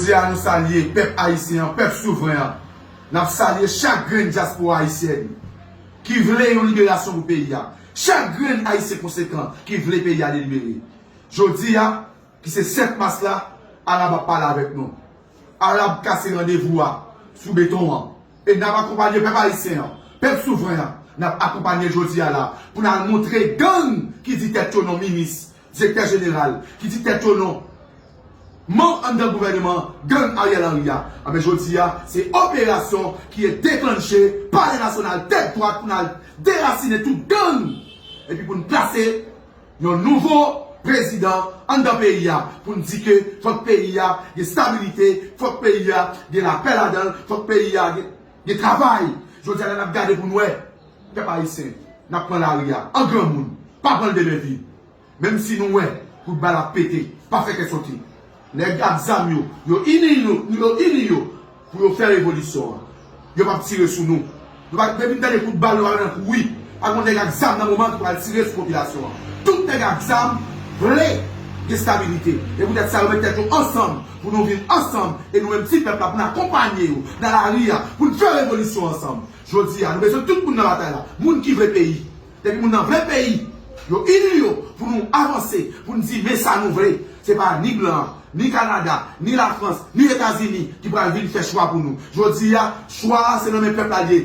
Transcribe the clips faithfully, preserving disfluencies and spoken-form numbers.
Jodi a nou salye pèp ayisyen an, pèp souvren an. N ap salye chak grenn dyaspora ayisyèn ki vle yon liberasyon pou peyi a. Chak grenn ayisyen konsekan ki vle peyi a delibere. Jodi a, ki se sèt mas la, Arab ap pale avèk nou. Arab kase randevou a sou beton an. E n ap akonpanye pèp ayisyen an, pèp souvren an, n ap akonpanye l jodi a la pou n al montre gang ki di tèt yo non minis, direktè jeneral, ki di tèt yo non manm anndan gouvènman gang Ariel Henry a. Anben, jodi a, se operasyon ki e deklanche Palè Nasyonal tèt dwat pou n al derasinen tout gang. Epi pou n plase yon nouvo prezidan anndan peyi a pou n di ke fòk peyi a gen stabilite, fòk peyi a gen lapè ladan l, fòk peyi a gen, gen travay. Jodi a la n ap gade pou n wè, pèp ayisyen, n ap pran lari a an granmoun, pa pran l de men vid. Menm si nou wè kout bal ap pete, pa fè kè sote. Nèg ak zam yo, yo ini yo, yo ini yo pou yo fè revolisyon an. Yo p ap tire sou nou. Nou pa, depi n tande kout bal, nou pa nan kouri. Pa gen nèg ak zam nan moman ki pral tire sou popilasyon an. Tout nèg ak zam vle gen stabilite. E poutèt sa, yo met tèt yo ansanm pou nou vin ansanm. E nou menm ti pèp la, pou n akonpanye yo nan lari a, pou n fè revolisyon ansanm. Jodi a, nou bezwen tout moun nan batay la. Moun ki vle peyi. Depi moun nan vle peyi, yo ini yo pou nou avanse, pou n di men sa nou vle. Se pa ni blan, ni Kanada, ni Lafrans, ni Etazini ki pral vin fè chwa pou nou. Jodi a, chwa a se nan men pèp la l ye.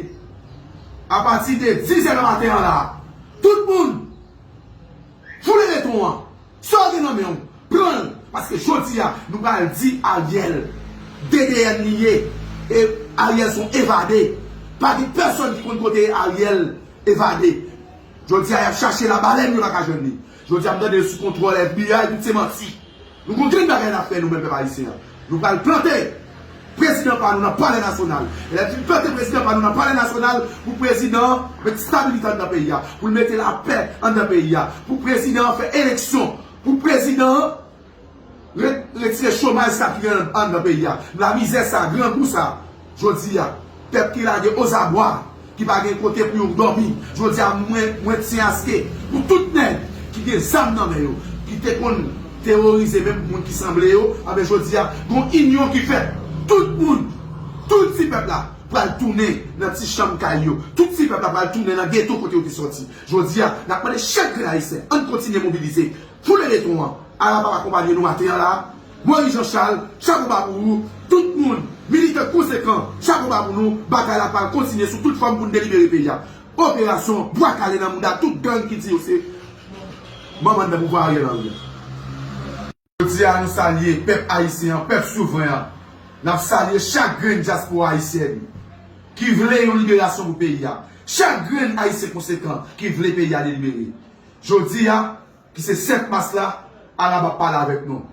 Apati de dizè nan maten an la, tout moun foule beton an. Sa w gen nan men w, pran l. Paske jodi a, nou pral di Ariel, D D N li ye. E Ariel se yon evade. Pa gen pèsonn ki konn kote Ariel evade. Jodi a, y ap chache labalèn, yo pa ka jwenn li. Jodi a, m tande l sou kontwòl F B I, tout se manti. Nou gon grenn bagay n ap fè, nou menm pèp ayisyen an. Nou pral plante prezidan pa nou nan Palè Nasyonal. E lè n fin plante prezidan pa nou nan Palè Nasyonal, pou prezidan an met stabilite anndan peyi a, pou l mete lapè anndan peyi a, pou prezidan an fè eleksyon, pou prezidan an re-, retire chomaj sa ki gen anndan peyi a. Lamizè sa, grangou sa, jodi a, pèp ki lage ozabwa, ki pa gen kote pou yo dòmi. Jodi a, mwen, mwen tyen aske pou tout nèg ki gen zam nan men yo, ki te konn teworize menm moun ki sanble yo, anben jodi a, gon inyon ki fèt. Tout moun, tout ti pèp la pral tounen nan ti chanm kay yo. Tout ti pèp la pral tounen nan geto kote yo te sòti. Jodi a, n ap mande chak grenn ayisyen, ann kontinye mobilize. Foule beton an. Arab ap akonpanye nou maten an la. Moïse Jean Charles, chapo ba pou ou. Tout moun, militan konsekan, chapo ba pou nou. Batay la pral kontinye sou tout fòm pou n delibere peyi a. Operasyon bwa kale nan mouda tout gang ki di yo se manm anndan pouvwa Ariel Henry an. Jodi a, nou salye pèp ayisyen an, pèp souvren an. N ap salye chak grenn dyaspora ayisyèn ki vle yon liberasyon pou peyi a. Chak grenn ayisyen konsekan ki vle peyi a delibere. Jodi a, ki se sèt mas la, Arab ap pale avèk nou.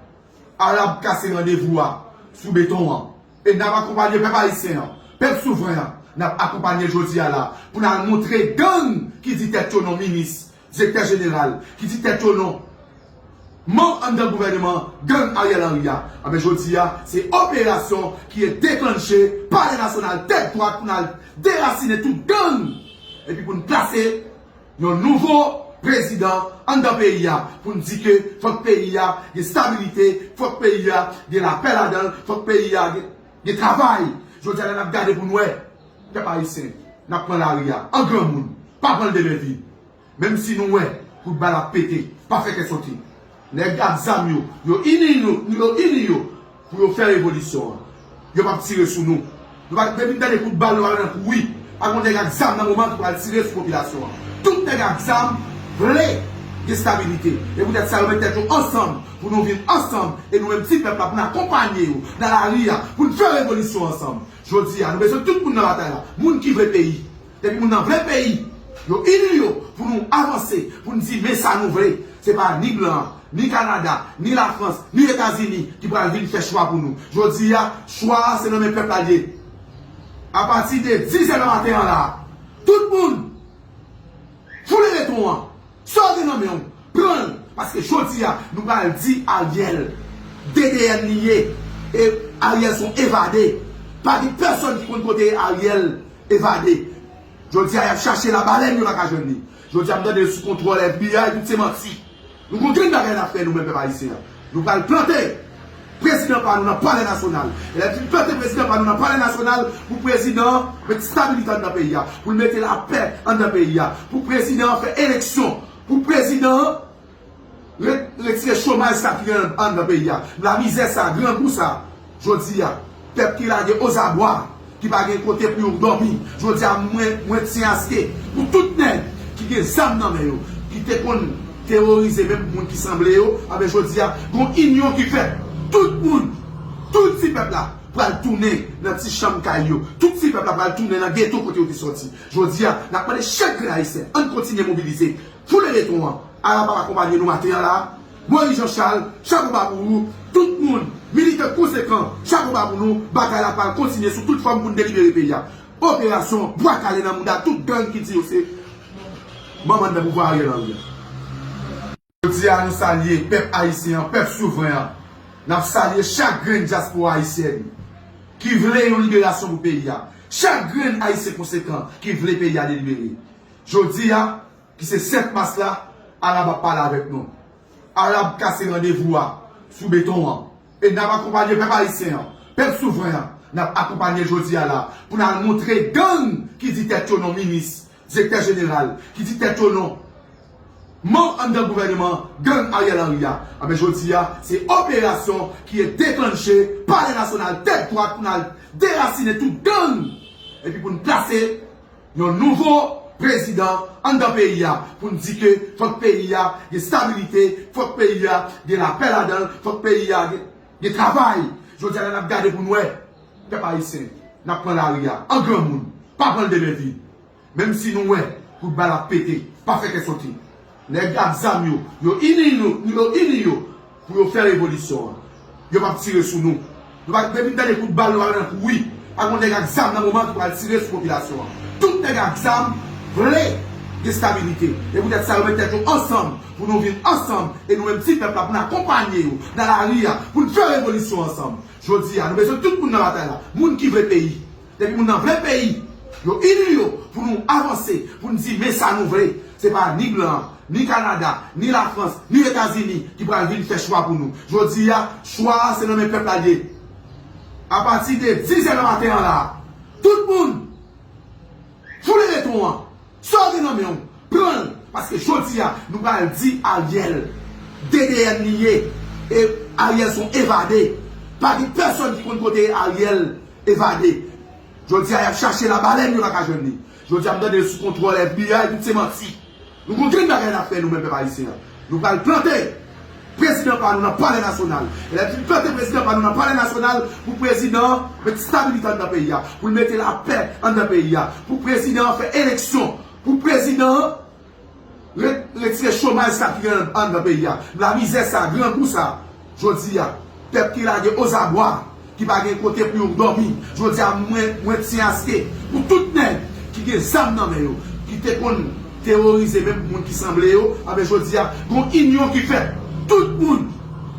Arab kase randevou a sou beton an. E n ap akonpanye pèp ayisyen an, pèp souvren an, n ap akonpanye l jodi a la pou n al montre gang ki di tèt yo non minis, direktè jeneral, ki di tèt yo non manm anndan gouvèneman gang Ariel Henry a. Anben, jodi a, se operasyon ki e deklanche Palè Nasyonal tèt dwat pou n al derasinen tout gang. Epi pou n plase yon nouvo prezidan anndan peyi a, pou n di ke fòk peyi a gen stabilite, fòk peyi a gen lapè ladan l, fòk peyi a gen, gen travay. Jodi a la n ap gade pou n wè, pèp ayisyen, n ap pran lari a an granmoun, pa pran l de men vid. Menm si nou wè kout bal ap pete, pa fè kè sote. Nèg ak zam yo, yo ini yo, yo ini yo pou yo fè revolisyon an. Yo p ap tire sou nou. Nou pa, depi n tande kout bal, nou pa nan kouri. Pa gen nèg ak zam nan moman ki pral tire sou popilasyon an. Tout nèg ak zam vle gen stabilite. E poutèt sa, yo met tèt yo ansanm pou nou vin ansanm. E nou menm ti pèp la, pou n akonpanye yo nan lari a, pou n fè revolisyon ansanm. Jodi a, nou bezwen tout moun nan batay la. Moun ki vle peyi. Depi moun nan vle peyi, yo ini yo pou nou avanse, pou n di men sa nou vle. Se pa ni blan, ni Kanada, ni Lafrans, ni Etazini ki pral vin fè chwa pou nou. Jodi a, chwa a se nan men pèp la l ye. Apati de dizè nan maten an la, tout moun foule beton an. Sa w gen nan men w, pran l. Paske jodi a, nou pral di Ariel, D D N li ye. E Ariel se yon evade. Pa gen pèsonn ki konn kote Ariel evade. Jodi a, y ap chache labalèn, yo pa ka jwenn li. Jodi a, m tande l sou kontwòl F B I, tout se manti. Nou gon grenn bagay n ap fè, nou menm pèp ayisyen an. Nou pral plante Prezidan pa nou nan Palè Nasyonal. E lè l fin plante prezidan pa nou nan Palè Nasyonal, pou prezidan an mete stabilite anndan peyi a, pou l mete lapè anndan peyi a, pou prezidan an fè eleksyon, pou prezidan an re-, retire chomaj sa ki gen anndan peyi a. Lamizè sa, grangou sa, jodi a, pèp ki lage ozabwa, ki pa gen kote pou yo dòmi. Jodi a, mwen, mwen tyen aske pou tout nèg ki gen zam nan men yo, ki te konn teworize menm moun ki sanble yo, anben jodi a, gon inyon ki fèt. Tout moun, tout ti pèp la pral tounen nan ti chanm kay yo. Tout ti pèp la pral tounen nan geto kote yo te sòti. Jodi a, n ap mande chak grenn ayisyen, ann kontinye mobilize. Foule beton an. Arab ap akonpanye nou maten an la. Moyiz Jan Chal, chapo ba pou ou. Tout moun, militan konsekan, chapo ba pou nou. Batay la pral kontinye sou tout fòm pou n delibere peyi a. Operasyon bwa kale nan mouda tout gang ki di yo se manman nan pouvwa Ariel Henry an. Jodi a, nou salye pèp ayisyen an, pèp souvren an. N ap salye chak grenn dyaspora ayisyèn ki vle yon liberasyon pou peyi a. Chak grenn ayisyen konsekan ki vle peyi a delibere. Jodi a, ki se sèt mas la, Arab ap pale avèk nou. Arab kase randevou a sou beton an. E n ap akonpanye pèp ayisyen an, pèp souvren an, n ap akonpanye jodi a la pou n al montre gang ki di tèt yo non minis, direktè jeneral, ki di tèt yo non manm anndan gouvèneman gang Ariel Henry a. Anben jodi a, se operasyon ki e deklanche Palè Nasyonal tèt dwat pou n al derasinen tout gang. Epi pou n plase yon nouvo prezidan anndan peyi a, pou n di ke fòk peyi a gen stabilite, fòk peyi a gen lapè ladan l, fòk peyi a gen, gen travay. Jodi a la n ap gade pou n wè, pèp ayisyen, n ap pran lari a an granmoun, pa pran l de men vid. Menm si nou wè kout bal ap pete, pa fè kè sote. Nèg ak zam yo, yo ini nou, yo ini yo pou yo fè revolisyon an. Yo p ap tire sou nou. Nou pa, depi n tande kout bal, nou pa nan kouri. Pa gon nèg ak zam nan moman ki pral tire sou popilasyon an. Tout nèg ak zam vle destabilite. E poutèt sa, yo met tèt yo ansanm pou nou vin ansanm. E nou menm ti pèp la, pou n akonpanye yo nan lari a, pou n fè revolisyon ansanm. Jodi a, nou bezwen tout moun nan batay la. Moun ki vle peyi. Depi moun nan vle peyi, yo ini yo pou nou avanse, pou n di men sa nou vle. Se pa ni blan, ni Kanada, ni Lafrans, ni Etazini ki pral vin fè chwa pou nou. Jodi a, chwa a se nan men pèp la l ye. Apati de diz è nan maten an la, tout moun, foule beton an. Sa w gen nan men w, pran l. Paske jodi a, nou pral di Ariel, D D N li ye. E Ariel se yon evade. Pa gen pèsonn ki konn kote Ariel evade. Jodi a, y ap chache labalèn, yo pa ka jwenn li. Jodi a, m tande l sou kontwòl F B I, tout se manti. Nou gon grenn bagay n ap fè, nou menm pèp ayisyen an. Nou pral plante prezidan pa nou nan Palè Nasyonal. E lè l fin plante prezidan pa nou nan Palè Nasyonal, pou prezidan an mete stabilite anndan peyi a, pou l mete lapè anndan peyi a, pou prezidan an fè eleksyon, pou prezidan an re-, retire chomaj sa ki gen anndan peyi a. Lamizè sa, grangou sa, jodi a, pèp ki lage ozabwa, ki pa gen kote pou yo dòmi. Jodi a, mwen, mwen tyen aske pou tout nèg ki gen zam nan men yo, ki te konn teworize menm moun ki sanble yo, anben jodi a, gon inyon ki fèt. Tout moun,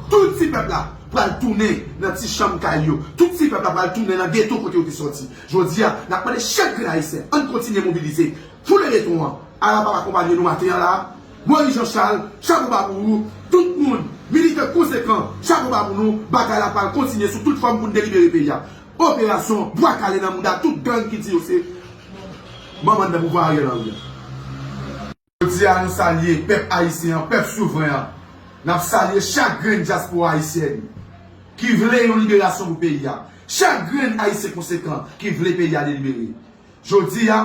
tout ti pèp la pral tounen nan ti chanm kay yo. Tout ti pèp la pral tounen nan geto kote yo te sòti. Jodi a, n ap mande chak grenn ayisyen, ann kontinye mobilize. Foule beton an. Arab ap akonpanye nou maten an la. Moyiz Jan Chal, chapo ba pou ou. Tout moun, militan konsekan, chapo ba pou nou. Batay la pral kontinye sou tout fòm pou n delibere peyi a. Operasyon bwa kale nan mouda tout gang ki di yo se manman nan pouvwa Ariel Henry an. Jodi a, nou salye pèp ayisyen an, pèp souvren an. N ap salye chak grenn dyaspora ayisyèn ki vle yon liberasyon pou peyi a. Chak grenn ayisyen konsekan ki vle peyi a delibere. Jodi a,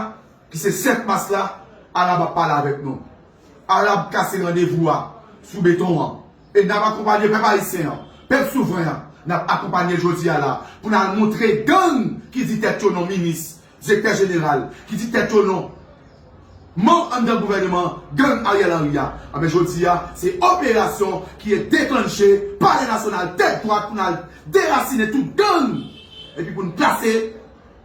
ki se sèt mas la, Arab ap pale avèk nou. Arab kase randevou a sou beton an. E n ap akonpanye pèp ayisyen an, pèp souvren an, n ap akonpanye l jodi a la, pou n al montre gang ki di tèt yo non minis, direktè jeneral, ki di tèt yo non manm anndan gouvèneman gang Ariel Henry a. Anben jodi a, se operasyon ki e deklanche Palè Nasyonal tèt dwat pou n al derasinen tout gang. Epi pou n plase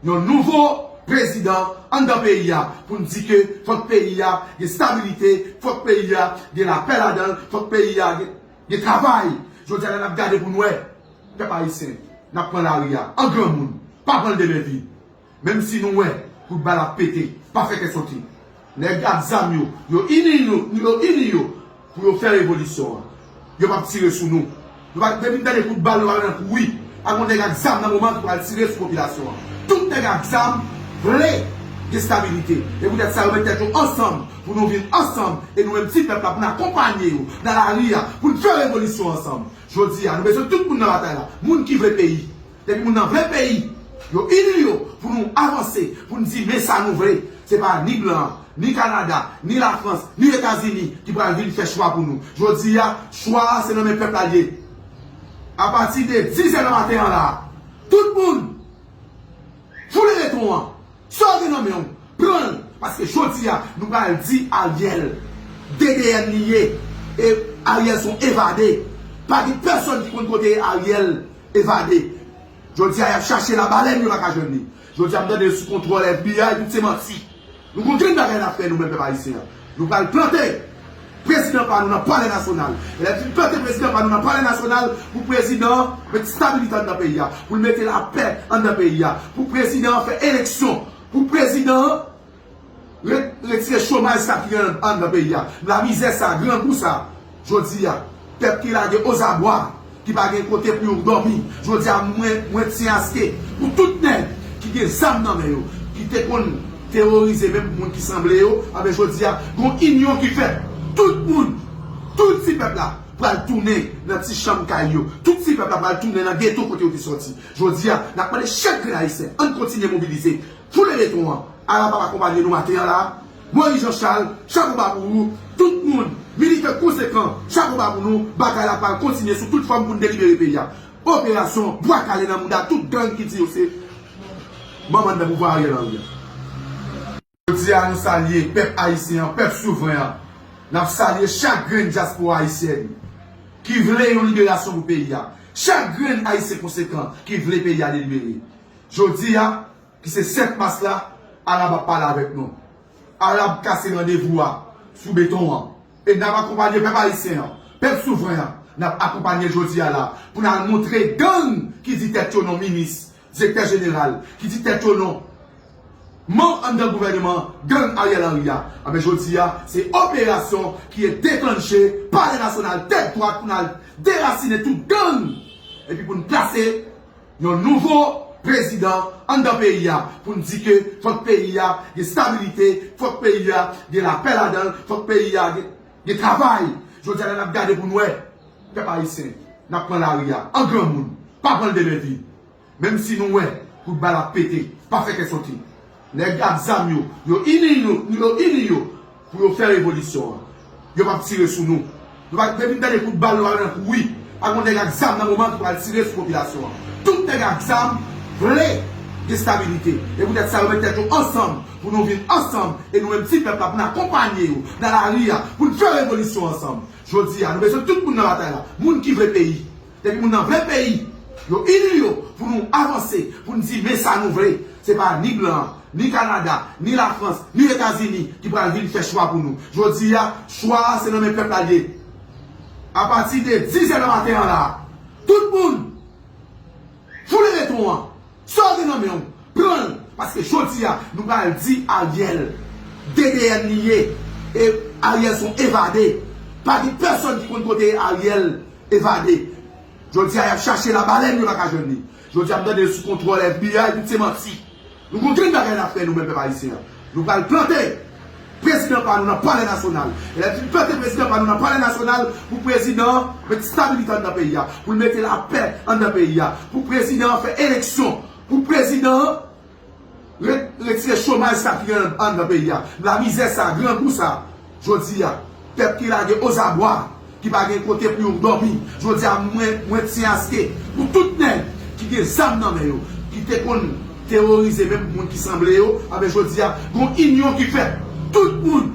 yon nouvo prezidan anndan peyi a, pou n di ke fòk peyi a gen stabilite, fòk peyi a gen lapè ladan l, fòk peyi a gen, gen travay. Jodi a la n ap gade pou n wè, pèp ayisyen, n ap pran lari a an granmoun, pa pran l de men vid. Menm si nou wè kout bal ap pete, pa fè kè sote. Nèg ak zam yo, yo ini nou, yo ini yo pou yo fè revolisyon an. Yo p ap tire sou nou. Nou pa, depi n tande kout bal, nou pa nan kouri. Pa gen nèg ak zam nan moman ki pral tire sou popilasyon an. Tout nèg ak zam vle destabilite. E poutèt sa, yo met tèt yo ansanm pou nou vin ansanm. E nou menm ti pèp la, pou n akonpanye yo nan lari a, pou n fè revolisyon ansanm. Jodi a, nou bezwen tout moun nan batay la. Moun ki vle peyi. Depi moun nan vle peyi, yo ini yo pou nou avanse, pou n di men sa nou vle. Se pa ni blan, ni Kanada, ni Lafrans, ni Etazini ki pral vin fè chwa pou nou. Jodi a, chwa a se nan men pèp la l ye. Apati de dizè nan maten an la, tout moun, foule beton an, sa w gen nan men w, pran l. Paske jodi a, nou pral di Ariel, D D N li ye. E Ariel se yon evade. Pa gen pèsonn ki konn kote Ariel evade. Jodi a, y ap chache labalèn, yo pa ka jwenn li. Jodi a, m tande l sou kontwòl F B I, tout se manti. Nou gon grenn bagay n ap fè, nou menm pèp ayisyen an. Nou pral plante prezidan pa nou nan Palè Nasyonal. E lè n fin plante prezidan pa nou nan Palè Nasyonal, pou prezidan an met stabilite anndan peyi a, pou l mete lapè anndan peyi a, pou prezidan an fè eleksyon, pou prezidan an re-, retire chomaj sa ki gen anndan peyi a. Lamizè sa, grangou sa. Jodi a, pèp ki lage ozabwa, ki pa gen kote pou yo dòmi. Jodi a, mwen, mwen tyen aske pou tout nèg ki gen zam nan men yo, ki te konn teworize menm moun ki sanble yo, anben jodi a, gon inyon ki fèt. Tout moun, tout ti pèp la pral tounen nan ti chanm kay yo. Tout ti pèp la pral tounen nan geto kote yo te sòti. Jodi a, n ap mande chak grenn ayisyen, ann kontinye mobilize. Foule beton an. Arab ap akonpanye nou maten an la. Moyiz Jan Chal, chapo ba pou ou. Tout moun, militan konsekan, chapo ba pou nou. Batay la pral kontinye sou tout fòm pou n delibere peyi a. Operasyon Bwa Kale nan mouda tout gang ki di yo se manman nan pouvwa Ariel Henry an. Jodi a, nou salye pèp ayisyen an, pèp souvren an. N ap salye chak grenn dyaspora ayisyèn ki vle yon liberasyon pou peyi a. Chak grenn ayisyen konsekan ki vle peyi a delibere. Jodi a, ki se sèt mas la, Arab ap pale avèk nou. Arab kase randevou a sou beton an. E n ap akonpanye pèp ayisyen an, pèp souvren an, n ap akonpanye l jodi a la, pou n al montre gang ki di tèt yo non minis, direktè jeneral, ki di tèt yo non manm anndan gouvènman gang Ariel Henry a. Anben jodi a, se operasyon ki e deklanche Palè Nasyonal tèt dwat pou n al derasinen tout gang. Epi pou n plase yon nouvo prezidan anndan peyi a, pou n di ke fòk peyi a gen stabilite, fòk peyi a gen lapè ladan l, fòk peyi a gen, gen travay. Jodi a la n ap gade pou n wè, pèp ayisyen, n ap pran lari a an granmoun, pa pran l de men vin. Menm si nou wè kout bal ap pete, pa fè kè sote. Nèg ak zam yo, yo ini yo, yo ini yo pou yo fè revolisyon an. Yo p ap tire sou nou. Nou pa, depi n tande kout bal, nou pa nan kouri. Pa gen nèg ak zam nan moman ki pral tire sou popilasyon an. Tout nèg ak zam vle destabilite. E poutèt sa, yo met tèt yo ansanm pou nou vin ansanm. E nou menm ti pèp la, pou n akonpanye yo nan lari a, pou n fè revolisyon ansanm. Jodi a, nou bezwen tout moun nan batay la. Moun ki vle peyi. Depi moun nan vle peyi, yo ini yo pou nou avanse, pou n di men sa nou vle. Se pa ni blan, ni Kanada, ni Lafrans, ni Etazini ki pral vin fè chwa pou nou. Jodi a, chwa a se nan men pèp la l ye. Apati de dizè nan maten an la, tout moun, foule beton an. Sa w gen nan men w, pran l. Paske jodi a, nou pral di Ariel, D D N li ye. E Ariel se yon evade. Pa gen pèsonn ki konn kote Ariel evade. Jodi a, y ap chache labalèn, yo pa ka jwenn li. Jodi a, m tande l sou kontwòl F B I, tout se manti. Nou gon grenn bagay n ap fè, nou menm pèp ayisyen an. Nou pral plante prezidan pa nou nan Palè Nasyonal. E lè n fin plante prezidan pa nou nan Palè Nasyonal, pou prezidan an met stabilite anndan peyi a, pou l mete lapè anndan peyi a, pou prezidan an fè eleksyon, pou prezidan an re-, retire chomaj sa ki gen anndan peyi a. Lamizè sa, grangou sa. Jodi a, pèp ki lage ozabwa, ki pa gen kote pou yo dòmi. Jodi a, mwen, mwen tyen aske pou tout nèg ki gen zam nan men yo, ki te konn teworize menm moun ki sanble yo, anben jodi a, gon inyon ki fèt. Tout moun,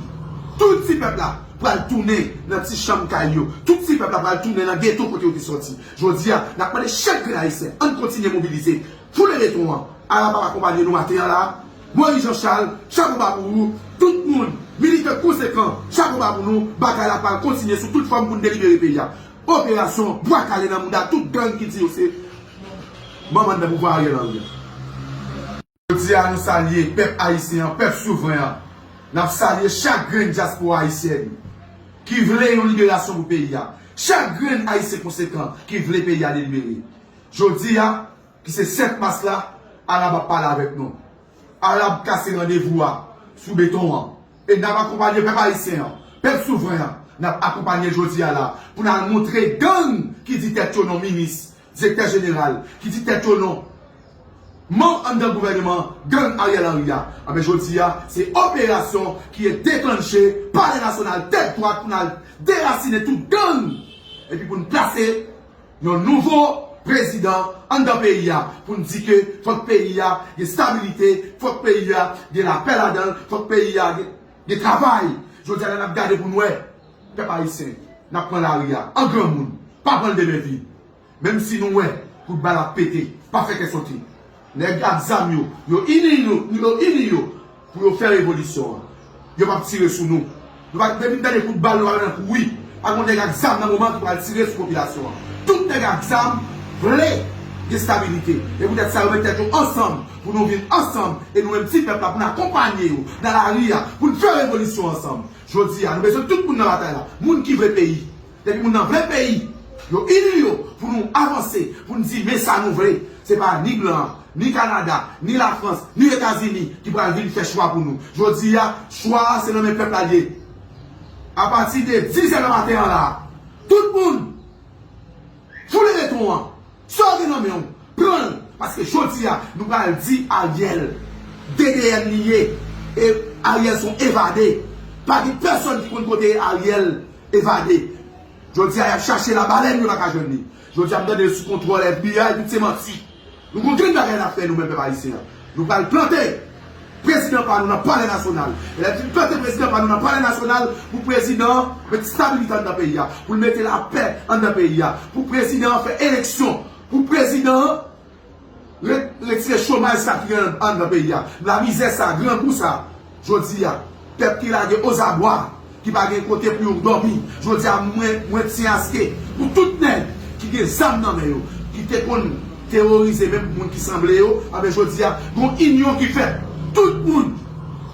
tout ti pèp la pral tounen nan ti chanm kay yo. Tout ti pèp la pral tounen nan geto kote yo te sòti. Jodi a, n ap mande chak grenn ayisyen, ann kontinye mobilize. Foule beton an. Arab ap akonpanye nou maten an la. Moyiz Jan Chal, chapo ba pou ou. Tout moun, militan konsekan, chapo ba pou nou. Batay la pral kontinye sou tout fòm pou n delibere peyi a. Operasyon Bwa Kale nan mouda tout gang ki di yo se manman nan pouvwa Ariel Henry an. Jodi a, nou salye pèp ayisyen an, pèp souvren an. N ap salye chak grenn dyaspora ayisyèn ki vle yon liberasyon pou peyi a. Chak grenn Ayisyen konsekan ki vle peyi a delibere. Jodi a, ki se sèt mas la, Arab ap pale avèk nou. Arab kase randevou a sou beton an. E n ap akonpanye pèp ayisyen an, pèp souvren an, n ap akonpanye jodi a la pou n al montre gang ki di tèt yo non minis, direktè jeneral, ki di tèt yo non manm anndan gouvèneman gang Ariel Henry a. Anben, jodi a, se operasyon ki e deklanche Palè Nasyonal tèt dwat pou n al derasinen tout gang. Epi pou n plase yon nouvo prezidan anndan peyi a, pou n di ke fòk peyi a gen stabilite, fòk peyi a gen lapè ladan l, fòk peyi a gen, gen travay. Jodi a la, n ap gade pou n wè, pèp ayisyen, n ap pran lari a an granmoun, pa pran l de men vid. Menm si nou wè kout bal ap pete, pa fè kè sote. Nèg ak zam yo, yo ini yo, yo ini yo pou yo fè revolisyon an. Yo p ap tire sou nou. Nou pa, depi n tande kout bal, nou pa nan kouri. Pa gen nèg ak zam nan moman ki pral tire sou popilasyon an. Tout nèg ak zam vle gen stabilite. E poutèt sa, yo met tèt yo ansanm pou nou vin ansanm. E nou menm ti pèp la, pou n akonpanye yo nan lari a, pou n fè revolisyon ansanm. Jodi a, nou bezwen tout moun nan batay la. Moun ki vle peyi. Depi moun nan vle peyi, yo ini yo pou nou avanse, pou n di men sa nou vle. Se pa ni blan, ni Kanada, ni Lafrans, ni Etazini ki pral vin fè chwa pou nou. Jodi a, chwa a se nan men pèp la l ye. Apati de dizè nan maten an la, tout moun foule beton an. Sa w gen nan men w, pran l. Paske jodi a, nou pral di Ariel, D D N li ye. E Ariel se yon evade. Pa gen pèsonn ki konn kote Ariel evade. Jodi a, y ap chache l a balèn, yo pa ka jwenn li. Jodi a, m tande l sou kontwòl F B I, tout se manti. Nou konn grenn bagay n ap fè, nou menm pèp ayisyen an. Nou pral plante prezidan pa nou nan Palè Nasyonal. E lè n fin plante prezidan pa nou nan Palè Nasyonal, pou prezidan an met stabilite anndan peyi a, pou l mete lapè anndan peyi a, pou prezidan an fè eleksyon, pou prezidan an re-, retire chomaj sa ki gen anndan peyi a, lamizè sa, grangou sa. Jodi a, pèp ki lage ozabwa, ki pa gen kote pou yo dòmi. Jodi a, mwen, mwen tyen aske pou tout nèg ki gen zam nan men yo, ki te konn teworize menm moun ki sanble yo, anben jodi a, gon inyon ki fèt. Tout moun,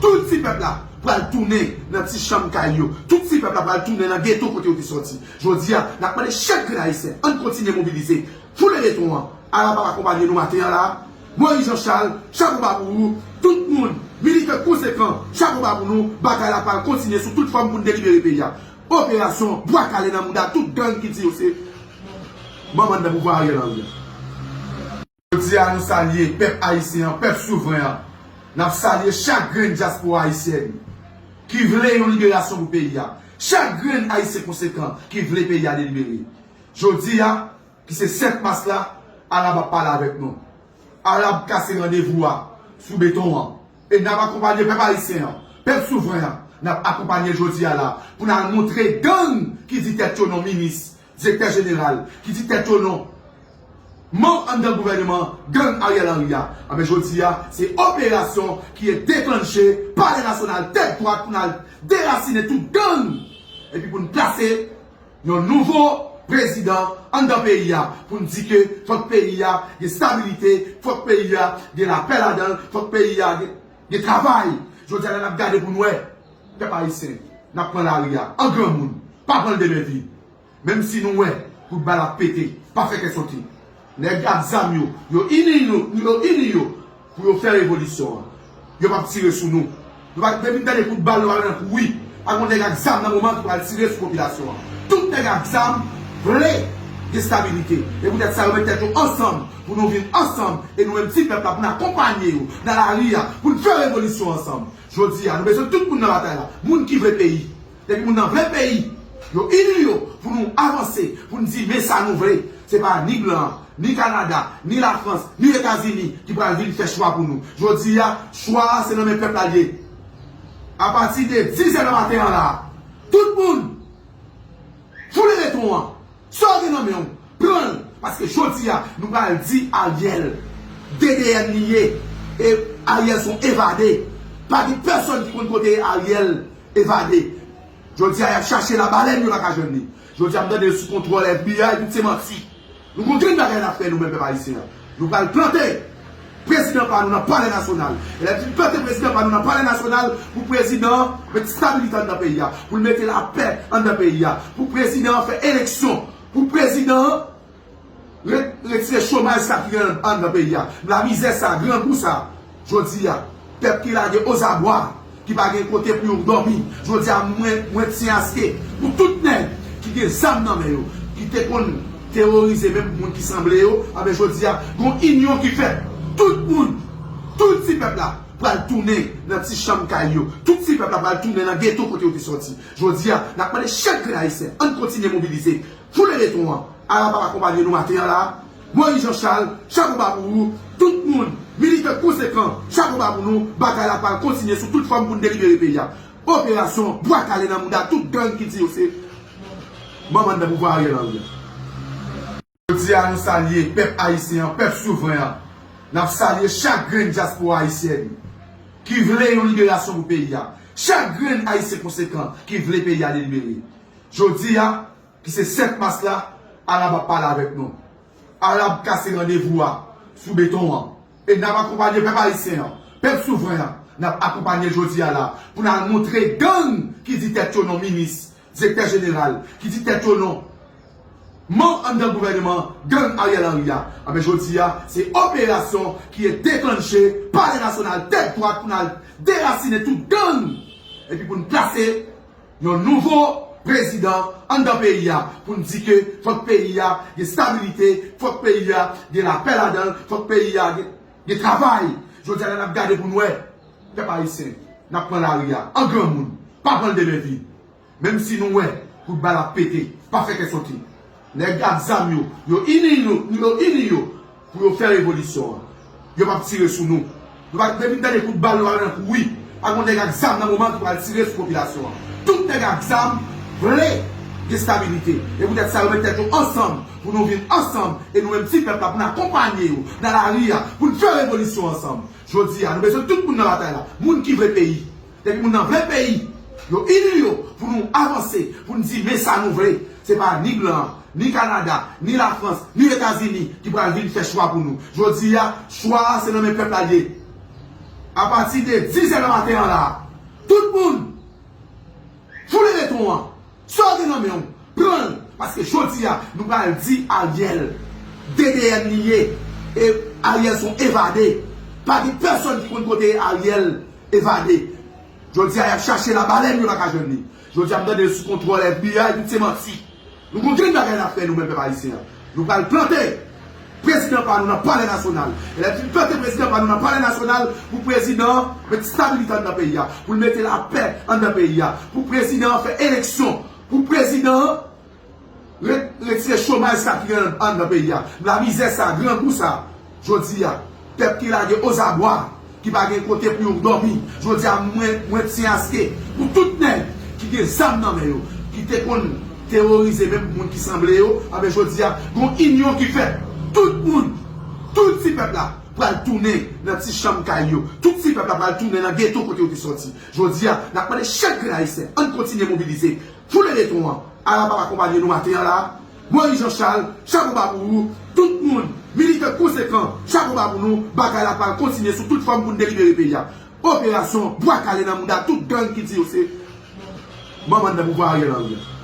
tout ti pèp la pral tounen nan ti chanm kay yo. Tout ti pèp la pral tounen nan geto kote yo te sòti. Jodi a, n ap mande chak grenn ayisyen, ann kontinye mobilize. Foule beton an. Arab ap akonpanye nou maten an la. Moïse Jean Charles, chapo ba pou ou. Tout moun, militè konsekan, chapo ba pou nou. Batay la pral kontinye sou tout fòm pou n delibere peyi a. Operasyon bwa kale nan mouda tout gang ki di yo se manman nan pouvwa Ariel Henry an. Jodi a, nou salye pèp ayisyen an, pèp souvren an. N ap salye chak grenn dyaspora ayisyèn ki vle yon liberasyon pou peyi a. Chak grenn ayisyen konsekan ki vle peyi a delibere. Jodi a, ki se sèt mas la, Arab ap pale avèk nou. Arab kase randevou a sou beton an. E n ap akonpanye pèp ayisyen an, pèp souvren an. N ap akonpanye l jodi a la pou n al montre gang ki di tèt yo non minis, direktè jeneral, ki di tèt yo non manm anndan gouvèneman gang Ariel Henry a. Anben, jodi a, se operasyon ki e deklanche Palè Nasyonal tèt dwat pou n al derasinen tout gang. Epi pou n plase yon nouvo prezidan anndan peyi a, pou n di ke fòk peyi a gen stabilite, fòk peyi a gen lapè ladan l, fòk peyi a gen, gen travay. Jodi a la, n ap gade pou n wè, pèp ayisyen, n ap pran lari a an granmoun, pa pran l de men vid. Menm si nou wè kout bal ap pete, pa fè kè sote. Nèg ak zam yo, yo ini yo, yo ini yo pou yo fè revolisyon an. Yo p ap tire sou nou. Nou pa, depi n tande kout bal, nou pa nan kouri. Pa gen nèg ak zam nan moman ki pral tire sou popilasyon an. Tout nèg ak zam vle gen stabilite. E poutèt sa, yo met tèt yo ansanm pou nou vin ansanm. E nou menm ti pèp la, pou n akonpanye yo nan lari a, pou n fè revolisyon ansanm. Jodi a, nou bezwen tout moun nan batay la. Moun ki vle peyi. Depi moun nan vle peyi, yo ini yo pou nou avanse, pou n di men sa nou vle. Se pa ni blan, ni Kanada, ni Lafrans, ni Etazini ki pral vin fè chwa pou nou. Jodi a, chwa a se nan men pèp la l ye. Apati de dizè nan maten an la, tout moun foule beton an. Sa w gen nan men w, pran l. Paske jodi a, nou pral di Ariel, D D N li ye. E Ariel se yon evade. Pa gen pèsonn ki konn kote Ariel evade. Jodi a, y ap chache l a balèn, yo pa ka jwenn li. Jodi a, m tande l sou kontwòl F B I, tout se manti. Nou konn grenn bagay n ap fè, nou menm pèp ayisyen an. Nou pral plante Prezidan pa nou nan Palè Nasyonal. E lè l fin plante prezidan pa nou nan Palè Nasyonal, pou prezidan an met stabilite anndan peyi a, pou l mete lapè anndan peyi a, pou prezidan an fè eleksyon, pou prezidan an re-, retire chomaj sa ki gen anndan peyi a. Lamizè sa, grangou sa. Jodi a, pèp ki lage ozabwa, ki pa gen kote pou yo dòmi. Jodi a, mwen, mwen tyen aske pou tout nèg ki gen zam nan men yo, ki te konn teworize menm moun ki sanble yo, anben jodi a, gon inyon ki fèt. Tout moun, tout ti pèp la pral tounen nan ti chanm kay yo. Tout ti pèp la pral tounen nan geto kote yo te sòti. Jodi a, n ap mande chak grenn ayisyen, ann kontinye mobilize. Foule beton an. Arab ap akonpanye nou maten an la. Moyiz Jan Chal, chapo ba pou ou. Tout moun, militan konsekan, chapo ba pou nou. Batay la pral kontinye sou tout fòm pou n delibere peyi a. Operasyon Bwa Kale nan mouda tout gang ki di yo se manman nan pouvwa Ariel Henry an. Jodi a, nou salye pèp ayisyen an, pèp souvren an. N ap salye chak grenn dyaspora ayisyèn ki vle yon liberasyon pou peyi a. Chak grenn ayisyen konsekan ki vle peyi a delibere. Jodi a, ki se sèt mas la, Arab ap pale avèk nou. Arab kase randevou a sou beton an. E n ap akonpanye pèp ayisyen an, pèp souvren an. N ap akonpanye l jodi a la pou n al montre gang ki di tèt yo non minis, direktè jeneral, ki di tèt yo non manm anndan gouvènman gang Ariel Henry a. Anben jodi a, se operasyon ki e deklanche Palè Nasyonal tèt dwat pou n al derasinen tout gang. Epi pou n plase yon nouvo prezidan anndan peyi a, pou n di ke fòk peyi a gen stabilite, fòk peyi a gen lapè ladan l, fòk peyi a gen, gen travay. Jodi a la n ap gade pou n wè, pèp ayisyen, n ap pran lari a an granmoun, pa pran l de men vide. Menm si nou wè kout bal ap pete, pa fè kè sote. Nèg ak zam yo, yo ini yo, yo ini yo pou yo fè revolisyon an. Yo p ap tire sou nou. Nou pa, depi n tande kout bal, nou pa nan kouri. Pa gon nèg ak zam nan moman ki pral tire sou popilasyon an. Tout nèg ak zam vle gen stabilite. E poutèt sa, yo met tèt yo ansanm pou nou vin ansanm. E nou menm ti pèp la, pou n akonpanye yo nan lari a, pou n fè revolisyon ansanm. Jodi a, nou bezwen tout moun nan batay la. Moun ki vle peyi. Depi moun nan vle peyi, yo ini yo pou nou avanse, pou n di men sa nou vle. Se pa ni blan, ni Kanada, ni Lafrans, ni Etazini ki pral vin fè chwa pou nou. Jodi a, chwa a se nan men pèp la l ye. Apati de diz è nan maten an la, tout moun, foule beton an. Sa w gen nan men w, pran l. Paske jodi a, nou pral di Ariel, D D N li ye. E Ariel se yon evade. Pa gen pèsonn ki konn kote Ariel evade. Jodi a, y ap chache labalèn, yo pa ka jwenn li. Jodi a, m tande l sou kontwòl F B I, tout se manti. Nou gon grenn bagay n ap fè, nou menm pèp ayisyen an. Nou pral plante prezidan pa nou nan Palè Nasyonal. E lè l fin plante prezidan pa nou nan Palè Nasyonal, pou prezidan an met stabilite anndan peyi a, pou l mete lapè anndan peyi a, pou prezidan an fè eleksyon, pou prezidan an re-, retire chomaj sa ki gen anndan peyi a. Lamizè sa, grangou sa. Jodi a, pèp ki lage ozabwa, ki pa gen kote pou yo dòmi. Jodi a, mwen, mwen tyen aske pou tout nèg ki gen zam nan men yo, ki te konn teworize menm moun ki sanble yo, anben jodi a, gon inyon ki fèt. Tout moun, tout ti pèp la pral tounen nan ti chanm kay yo. Tout ti pèp la pral tounen nan geto kote yo te sòti. Jodi a, n ap mande chak grenn ayisyen, ann kontinye mobilize. Foule beton an. Arab ap akonpanye nou maten an la. Moyiz Jan Chal, chapo ba pou ou. Tout moun, militan konsekan, chapo ba pou nou. Batay la pral kontinye sou tout fòm pou n delibere peyi a. Operasyon Bwa Kale nan mouda tout gang ki di yo se manman nan pouvwa Ariel Henry an.